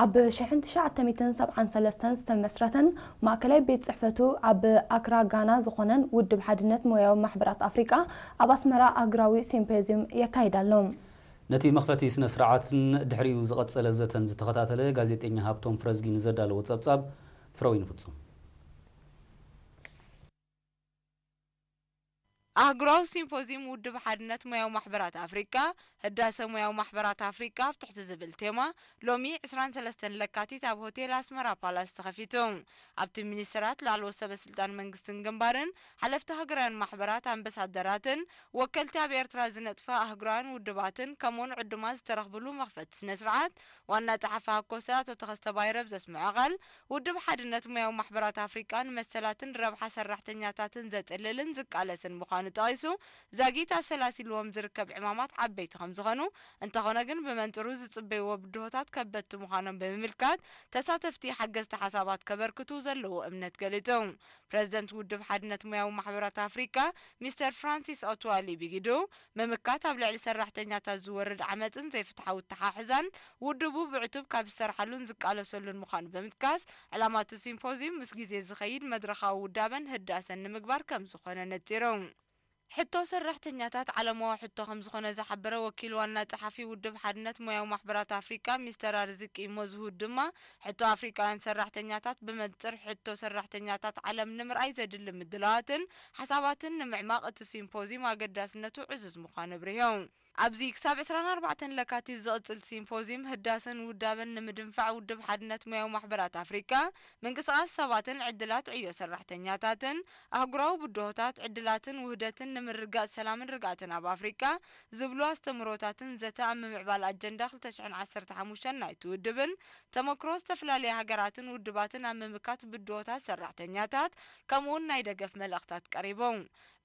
ኣብ ሽሕን ትሽዓተ ሚእትን ሰብዓን ሰለስተን ዝተመስረተን ማእከላይ ቤት ጽሕፈቱ ኣብ ኣክራ ጋና ዝኾነን ውድብ ሓድነት ሞያዊ ማሕበራት ኣፍሪቃ ኣብ ኣስመራ ኣህጉራዊ ሲምፖዝዩም የካይድ ኣሎ። ነቲ መኽፈቲ ስነ ስርዓትን ድሕሪኡ ዝቐጸለ ዘተን ዝተኸታተለ ጋዜጠኛ ሃብቶም ፍረዝጊ ንዘዳለዎ ጸብጻብ ፍረዊን ፍጹም። ኣህጉራዊ ሲምፖዝዩም ውድብ ሓድነት ሞያዊ ማሕበራት ኣፍሪቃ፣ ህዳሰ ሞያዊ ማሕበራት ኣፍሪቃ ኣብ ትሕቲ ዝብል ቴማ፣ ሎሚ ዕስራን ሰለስተን ለካቲት ኣብ ሆቴል ኣስመራ ፓላስ ተኸፊቱ። ኣብቲ ሚኒስተራት፣ ላዕለዎት ሰበ ስልጣን መንግስትን ግንባርን፣ ሓለፍቲ ሃገራውያን ማሕበራት፣ ኣምባሳደራትን ወከልቲ ኣብ ኤርትራ ዝነጥፋ ኣህጉራውያን ውድባትን ከምኡውን ዕዱማት ዝተረኽብሉ መኽፈቲ ስነ ስርዓት፣ ዋና ጸሓፊ ሃኮሰ ኣቶ ተኸስተ ባይረብ ዘስምዖ ቃል፣ ውድብ ሓድነት ሞያዊ ማሕበራት ኣፍሪቃ ንመሰላትን ረብሓ ሰራሕተኛታትን ዘጽልልን ዝቃለስን ምዃኑ ጠቒሱ፣ ዛጊት ኣሰላሲልዎም ዝርከብ ዕማማት ዓበይቲ ከም ዝኾኑ፣ እንተኾነ ግን ብመንጽሩ ዝጽበይዎ ብድሆታት ከበድቲ ምዃኖም ብምምልካት፣ ተሳተፍቲ ሓገዝቲ ሓሳባት ከበርክቱ ዘለዎ እምነት ገሊጹ። ፕረዚደንት ውድብ ሓድነት ሞያዊ ማሕበራት ኣፍሪቃ ሚስተር ፍራንሲስ ኦትዋሊ ቢጊዱ፣ ምምካት ኣብ ልዕሊ ሰራሕተኛታት ዝወርድ ዓመጽን ዘይፍትሓዊ ኣተሓሕዛን ውድቡ ብዕቱብ ካብ ዝሰርሓሉን ዝቃለሰሉን ምዃኑ ብምጥቃስ፣ ዕላማ እቲ ሲምፖዝዩም ምስ ግዜ ዝኸይድ መድረኻዊ ውዳበን ህዳሰን ንምግባር ከም ዝኾነ ነጺሩ። ሕቶ ሰራሕተኛታት ዓለማዊ ሕቶ ከም ዝኾነ ዝሓበረ ወኪል ዋና ጸሓፊ ውድብ ሓድነት ሞያዊ ማሕበራት ኣፍሪቃ ሚስተር ኣርዝቂ ሞዝሁድ ድማ፣ ሕቶ ኣፍሪቃውያን ሰራሕተኛታት ብመንጽር ሕቶ ሰራሕተኛታት ዓለም ንምርኣይ ዘድሊ ምድላዋትን ሓሳባትን ንምዕማቕ እቲ ሲምፖዝዩም ኣገዳስነቱ ዕዙዝ ምዃኑ ኣብሪሁ። ኣብዚ ክሳብ ዕስራን ኣርባዕተን ለካቲት ዝቕጽል ሲምፖዝዩም ህዳሰን ውዳበን ንምድንፋዕ ውድብ ሓድነት ሞያዊ ማሕበራት ኣፍሪቃ ምንቅስቓስ ሰባትን ዕድላት ዕዮ ሰራሕተኛታትን ኣህጉራዊ ብድሆታት ዕድላትን ውህደትን ንምርግጋጽ ሰላምን ርግኣትን ኣብ ኣፍሪቃ ዝብሉ ኣስተምህሮታትን ዘተ ኣብ ምምዕባል ኣጀንዳ ክልተ ሽሕን ዓሰርተ ሓሙሽተን ናይቲ ውድብን ተመክሮ ዝተፈላለያ ሃገራትን ውድባትን ኣብ ምምካት ብድሆታት ሰራሕተኛታት ከምኡውን ናይ ደገፍ መልእኽታት ቀሪቡ።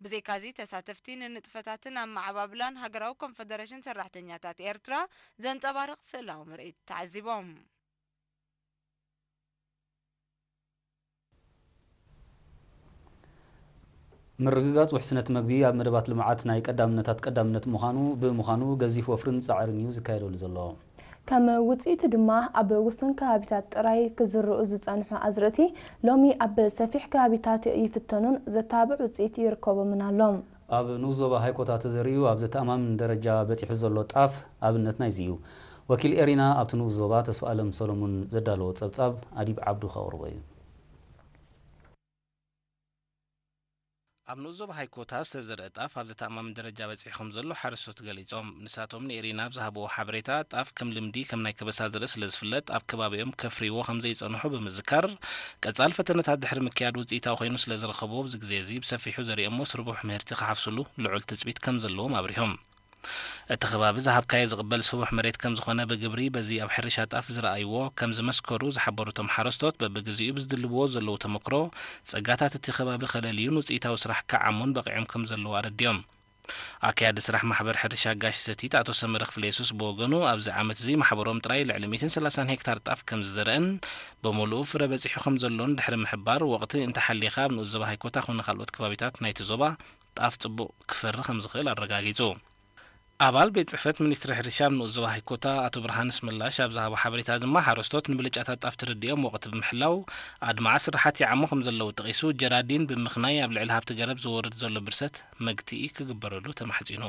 ብዘይካዚ ተሳተፍቲ ንንጥፈታትን ኣመዓባብላን ሃገራዊ ኮንፈደሬሽን ሰራሕተኛታት ኤርትራ ዘንጸባርቕ ስእላዊ ምርኢት ተዓዚቦም። ምርግጋጽ ውሕስነት መግቢ ኣብ መደባት ልምዓት ናይ ቀዳምነታት ቀዳምነት ምዃኑ ብምዃኑ ገዚፍ ወፍርን ጻዕርን እዩ ዝካየደሉ ዘሎ። ከም ውጽኢቱ ድማ ኣብ ውሱን ከባቢታት ጥራይ ክዝርኡ ዝጸንሑ ኣዝርእቲ ሎሚ ኣብ ሰፊሕ ከባቢታት ይፍተኑን ዘተባብዕ ውጽኢት ይርከቦምን ኣሎ። ኣብ ንኡስ ዞባ ሃይኮታ ተዘሪኡ ኣብ ዘተኣማምን ደረጃ በጺሑ ዘሎ ጣፍ ኣብነት ናይዚ እዩ። ወኪል ኤሪና ኣብቲ ንኡስ ዞባ ተስፋኣለም ሰሎሙን ዘዳለዎ ጸብጻብ ኣዲብ ዓብዱ ከቕርቦ እዩ። ኣብ ንኡስ ዞባ ሃይኮታ ዝተዘርአ ጣፍ ኣብ ዘተኣማምን ደረጃ በጺሑ ከም ዘሎ ሓረስቶት ገሊጾም። ንሳቶም ንኤሪና ኣብ ዝሃብዎ ሓበሬታ፣ ጣፍ ከም ልምዲ ከም ናይ ከበሳ ዘርኢ ስለ ዝፍለጥ፣ ኣብ ከባቢኦም ከፍርይዎ ከም ዘይጸንሑ ብምዝካር፣ ቀጻሊ ፈተነታት ድሕሪ ምክያድ ውጽኢታዊ ኮይኑ ስለ ዝረኸብዎ፣ ኣብዚ ግዜ እዚ ብሰፊሑ ዘሪኦሞ ስርቡሕ ምህርቲ ክሓፍስሉ ልዑል ትጽቢት ከም ዘለዎም ኣብሪሆም። እቲ ከባቢ ዝሃብካዮ ዝቕበል ስቡሕ መሬት ከም ዝኾነ ብግብሪ በዚ ኣብ ሕርሻ ጣፍ ዝረኣይዎ ከም ዝመስከሩ ዝሓበሩ እቶም ሓረስቶት፣ በብግዜኡ ብዝድልብዎ ዘለዉ ተመክሮ፣ ጸጋታት እቲ ከባቢ ከለልዩን ውጽኢታዊ ስራሕ ክዓሙን በቒዖም ከም ዘለዉ ኣረዲኦም። ኣካያዲ ስራሕ ማሕበር ሕርሻ ጋሽ ሰቲት ኣቶ ሰመረ ክፍለየሱስ ብወገኑ፣ ኣብዚ ዓመት እዚ ማሕበሮም ጥራይ ልዕሊ ሚእትን ሰላሳን ሄክታር ጣፍ ከም ዝዘርአን፣ ብምሉኡ ፍረ በጺሑ ከም ዘሎን ድሕሪ ምሕባር፣ ወቕቲ እንተሓሊኻ ኣብ ንኡስ ዞባ ሃይኮታ ኮነ ካልኦት ከባቢታት ናይቲ ዞባ ጣፍ ጽቡቕ ክፈሪ ከም ዝኽእል ኣረጋጊጹ። ኣባል ቤት ጽሕፈት ሚኒስትሪ ሕርሻ ኣብ ንኡስ ዞባ ሃይኮታ ኣቶ ብርሃንስ ምላሽ ኣብ ዝሃቦ ሓበሬታ ድማ፣ ሓረስቶት ንብልጫታት ጣፍ ተረዲኦም ወቕቲ ብምሕላው ኣድማዒ ስራሓት ይዓሙ ከም ዘለዉ ጠቒሱ፣ ጀራዲን ብምኽናይ ኣብ ልዕሊ ሃብቲ ገረብ ዝወርድ ዘሎ ብርሰት መግትኢ ክግበረሉ ተማሕጺኑ።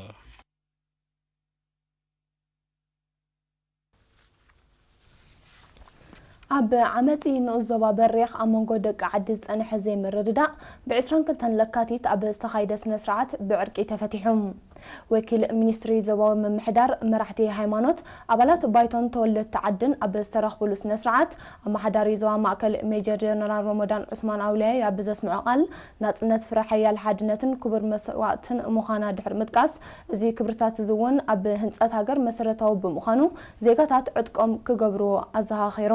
ኣብ ዓመጺ ንኡስ ዞባ በሪኽ ኣብ መንጎ ደቂ ዓዲ ዝጸንሐ ዘይምርድዳእ ብ ዕስራን ክልተን ለካቲት ኣብ ዝተኻየደ ስነ ስርዓት ብዕርቂ ተፈቲሑ። ወኪል ሚኒስትሪ ዞባዊ ምምሕዳር፣ መራሕቲ ሃይማኖት፣ ኣባላት ባይቶን ተወለድቲ ዓድን ኣብ ዝተረኽብሉ ስነ ስርዓት፣ ኣመሓዳሪ ዞባ ማእከል ሜጀር ጀነራል ሮሞዳን ዑስማን ኣውልያይ ኣብ ዘስምዖ ቃል፣ ናጽነት ፍረ ሓያል ሓድነትን ክቡር መስዋእትን ምዃና ድሕሪ ምጥቃስ፣ እዚ ክብርታት እዚ እውን ኣብ ህንጸት ሃገር መሰረታዊ ብምዃኑ፣ ዜጋታት ዕጥቆም ክገብርዎ ኣዘኻኺሩ።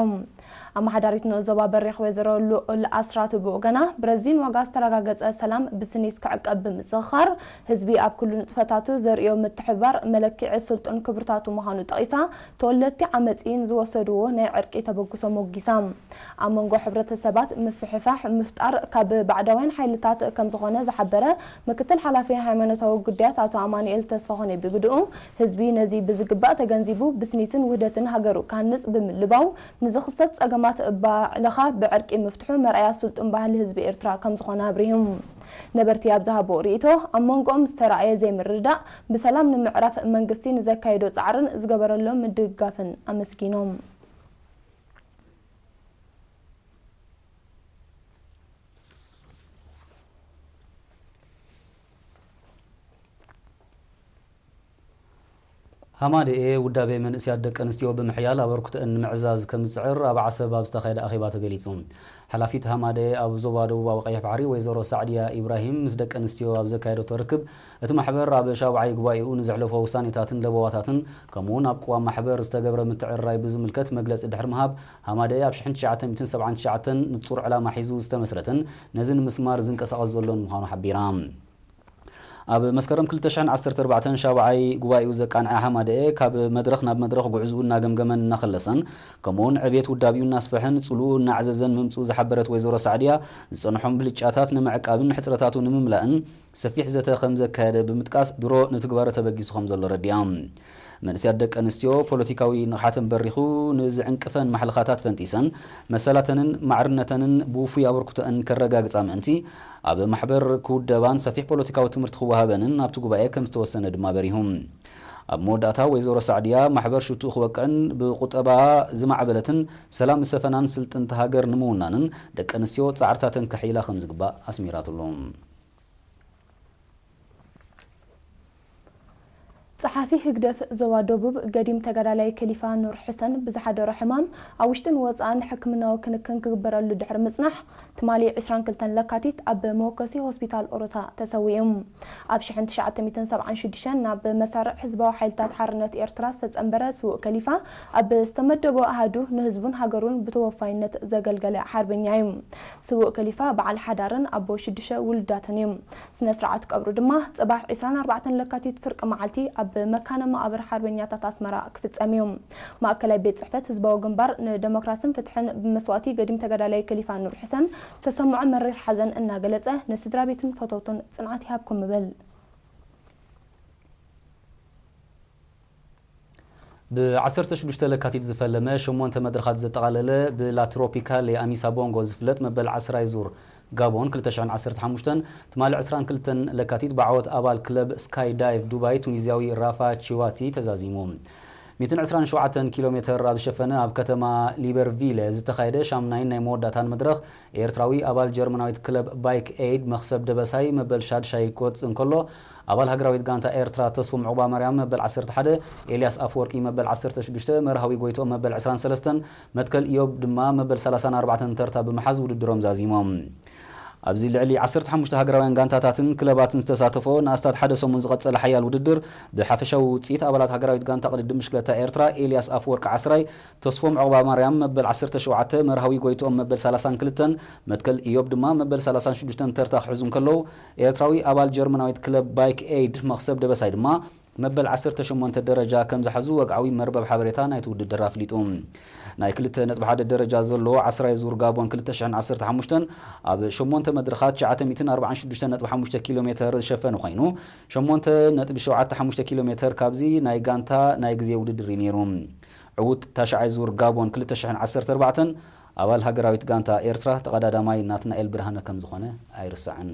ኣመሓዳሪት ንኡስ ዞባ በሪኽ ወይዘሮ ልኡል ኣስራት ብወገና፣ ብረዚን ዋጋ ዝተረጋገጸ ሰላም ብስኒት ክዕቀብ ብምዝኽኻር፣ ህዝቢ ኣብ ኩሉ ንጥፈታቱ ዘርእዮ ምትሕብባር መለክዒ ስልጡን ክብርታቱ ምዃኑ ጠቒሳ፣ ተወለድቲ ዓመጺን ዝወሰድዎ ናይ ዕርቂ ተበግሶ ሞጊሳ። ኣብ መንጎ ሕብረተሰባት ምፍሕፋሕ ምፍጣር ካብ ባዕዳውያን ሓይልታት ከም ዝኾነ ዝሓበረ ምክትል ሓላፊ ሃይማኖታዊ ጉዳያት ኣቶ ኣማኑኤል ተስፋኾነ ብግድኡ፣ ህዝቢ ነዚ ብዝግባእ ተገንዚቡ ብስኒትን ውህደትን ሃገሩ ክሃንጽ ብምልባው፣ ንዝኽሰት ጸገማት ባዕልኻ ብዕርቂ ምፍትሑ መርኣያ ስልጡን ባህሊ ህዝቢ ኤርትራ ከም ዝኾነ ኣብሪሁ። ነበርቲ ኣብ ዝሃቦ ርእይቶ፣ ኣብ መንጎኦም ዝተራእየ ዘይምርድዳእ ብሰላም ንምዕራፍ መንግስቲ ንዘካየዶ ጻዕርን ዝገበረሎም ምድግጋፍን ኣመስጊኖም። ሃማደኤ ውዳቤ መንእስያት ደቂ ኣንስትዮ ብምሕያል ኣበርክቶአን ንምዕዛዝ ከም ዝጽዕር ኣብ ዓሰብ ኣብ ዝተኻየደ ኣኼባ ተገሊጹ። ሓላፊት ሃማደኤ ኣብ ዞባ ደቡባዊ ቀይሕ ባሕሪ ወይዘሮ ሳዕድያ ኢብራሂም ምስ ደቂ ኣንስትዮ ኣብ ዘካየደቶ ርክብ፣ እቲ ማሕበር ኣብ ሻብዓይ ጉባኤኡ ንዘሕለፎ ውሳኔታትን ለበዋታትን ከምኡውን ኣብ ቅዋም ማሕበር ዝተገብረ ምትዕርራይ ብዝምልከት መግለጺ ድሕሪ ምሃብ፣ ሃማደኤ ኣብ ሽሕን ትሽዓተ ሚእትን ሰብዓን ትሽዓተን ንጹር ዕላማ ሒዙ ዝተመስረተን ነዚ ንምስማር ዝንቀሳቐስ ዘሎን ምዃኑ ሓቢራ። ኣብ መስከረም ክልተ ሽሕን ዓሰርተ ኣርባዕተን ሻብዓይ ጉባኤኡ ዘቃንዐ ሃማደኤ፣ ካብ መድረኽ ናብ መድረኽ ጉዕዝኡ እናገምገመን እናኸለሰን፣ ከምኡውን ዕብየት ውዳቤኡ እናስፈሐን ጽልኡ እናዓዘዘን ምምጽኡ ዝሓበረት ወይዘሮ ሳዕድያ፣ ዝጸንሖም ብልጫታት ንምዕቃብን ሕጽረታቱ ንምምላእን ሰፊሕ ዘተ ከም ዘካየደ ብምጥቃስ፣ ድሮ ንትግባረ ተበጊሱ ከም ዘሎ ረዲኣ። መንእስያት ደቂ ኣንስትዮ ፖለቲካዊ ንቕሓተን በሪኹ፣ ንዝዕንቅፈን ማሕለኻታት ፈንጢሰን፣ መሰላተንን ማዕርነተንን ብውፉይ ኣበርክቶአን ከረጋግጻ ምእንቲ፣ ኣብ ማሕበር ክውደባን ሰፊሕ ፖለቲካዊ ትምህርቲ ክወሃበንን ኣብቲ ጉባኤ ከም ዝተወሰነ ድማ በሪሁ። ኣብ መወዳእታ ወይዘሮ ሳዕድያ፣ ማሕበር ሽቱኡ ክወቅዕን ብቁጠባ ዝማዕበለትን ሰላም ዝሰፈናን ስልጥንቲ ሃገር ንምውናንን ደቂ ኣንስትዮ ጻዕርታተን ከሕይላ ከም ዝግባእ ኣስሚራትሉ። ጸሓፊ ህግደፍ ዞባ ደቡብ ገዲም ተጋዳላይ ከሊፋ ኑር ሕሰን ብዝሓደሮ ሕማም ኣብ ውሽጥን ወጻእን ሕክምናዊ ክንክን ክግበረሉ ድሕሪ ምጽናሕ፣ ትማሊ ዕስራን ክልተን ለካቲት ኣብ መወከሲ ሆስፒታል ኦሮታ ተሰዊኡ። ኣብ ሽሕን ትሽዓተ ሚእትን ሰብዓን ሽዱሽተን ናብ መሳርዕ ህዝባዊ ሓይልታት ሓርነት ኤርትራ ዝተጸንበረ ስዉእ ከሊፋ፣ ኣብ ዝተመደቦ ኣሃዱ ንህዝቡን ሃገሩን ብተወፋይነት ዘገልገለ ሓርበኛ እዩ። ስዉእ ከሊፋ በዓል ሓዳርን ኣቦ ሽዱሽተ ውሉዳትን እዩ። ስነ ስርዓት ቀብሩ ድማ ጽባሕ ዕስራን ኣርባዕተን ለካቲት ፍርቂ መዓልቲ ኣብ መካነ መቓብር ሓርበኛታት ኣስመራ ክፍጸም እዩ። ማእከላይ ቤት ጽሕፈት ህዝባዊ ግንባር ንደሞክራስን ፍትሕን ብመስዋእቲ ገዲም ተጋዳላይ ከሊፋ ኑር ሕሰን ዝተሰምዖ መሪር ሓዘን እናገለጸ፣ ንስድራ ቤትን ፈተውቱን ጽንዓት ይሃብኩም እብል። ብ ዓሰርተ ሽዱሽተ ለካቲት ዝፈለመ ሸሞንተ መድረኻት ዘጠቓለለ፣ ብላ ትሮፒካሌ ኣሚሳ ቦንጎ ዝፍለጥ መበል ዓስራይ ዙር ጋቦን ክልተ ሽሕን ዓሰርተ ሓሙሽተን፣ ትማሊ ዕስራን ክልተን ለካቲት ብዓወት ኣባል ክለብ ስካይ ዳይቭ ዱባይ ቱኒዝያዊ ራፋ ቺዋቲ ተዛዚሙ። ሚእትን ዕስራን ሸውዓተን ኪሎ ሜተር ኣብ ዝሸፈነ ኣብ ከተማ ሊበርቪለ ዝተኻየደ ሻምናይን ናይ መወዳእታን መድረኽ፣ ኤርትራዊ ኣባል ጀርመናዊት ክለብ ባይክ ኤይድ መኽሰብ ደበሳይ መበል ሻድሻይ ክወጽእ እንከሎ፣ ኣባል ሃገራዊት ጋንታ ኤርትራ ተስፎም ዑቕባማርያም መበል ዓሰርተ ሓደ፣ ኤልያስ ኣፍወርቂ መበል ዓሰርተ ሽዱሽተ፣ መርሃዊ ጎይትኦም መበል ዕስራን ሰለስተን፣ መትከል ኢዮብ ድማ መበል ሰላሳን ኣርባዕተን ተርታ ብምሓዝ ውድድሮም ዛዚሞም። ኣብዚ ልዕሊ ዓሰርተ ሓሙሽተ ሃገራውያን ጋንታታትን ክለባትን ዝተሳተፎ ንኣስታት ሓደ ሰሙን ዝቐጸለ ሓያል ውድድር፣ ብሓፈሻዊ ውጽኢት ኣባላት ሃገራዊት ጋንታ ቅድድም ብሽክለታ ኤርትራ ኤልያስ ኣፍወርቂ ዓስራይ፣ ተስፎም ዑቕባማርያም መበል ዓሰርተ ሸውዓተ፣ መርሃዊ ጎይትኦም መበል ሰላሳን ክልተን፣ መትከል ኢዮብ ድማ መበል ሰላሳን ሽዱሽተን ተርታ ክሕዙ እንከለዉ፣ ኤርትራዊ ኣባል ጀርመናዊት ክለብ ባይክ ኤይድ መኽሰብ ደበሳይ ድማ መበል ዓሰርተ ሸሞንተ ደረጃ ከም ዝሓዙ ወግዓዊ መርበብ ሓበሬታ ናይቲ ውድድር ኣፍሊጡ። ናይ ክልተ ነጥቢ ሓደ ደረጃ ዘለዎ ዓስራይ ዙር ጋቦን ክልተ ሽሕን ዓሰርተ ሓሙሽተን ኣብ ሸሞንተ መድረኻት ትሽዓተ ሚእትን ኣርባዓን ሽዱሽተን ነጥቢ ሓሙሽተ ኪሎ ሜተር ዝሸፈነ ኮይኑ፣ ሸሞንተ ነጥቢ ሸውዓተ ሓሙሽተ ኪሎ ሜተር ካብዚ ናይ ጋንታ ናይ ግዜ ውድድር እዩ ነይሩ። ዕዉት ታሽዓይ ዙር ጋቦን ክልተ ሽሕን ዓሰርተ ኣርባዕተን ኣባል ሃገራዊት ጋንታ ኤርትራ ተቐዳዳማይ ናትናኤል ብርሃነ ከም ዝኾነ ኣይርሳዕን።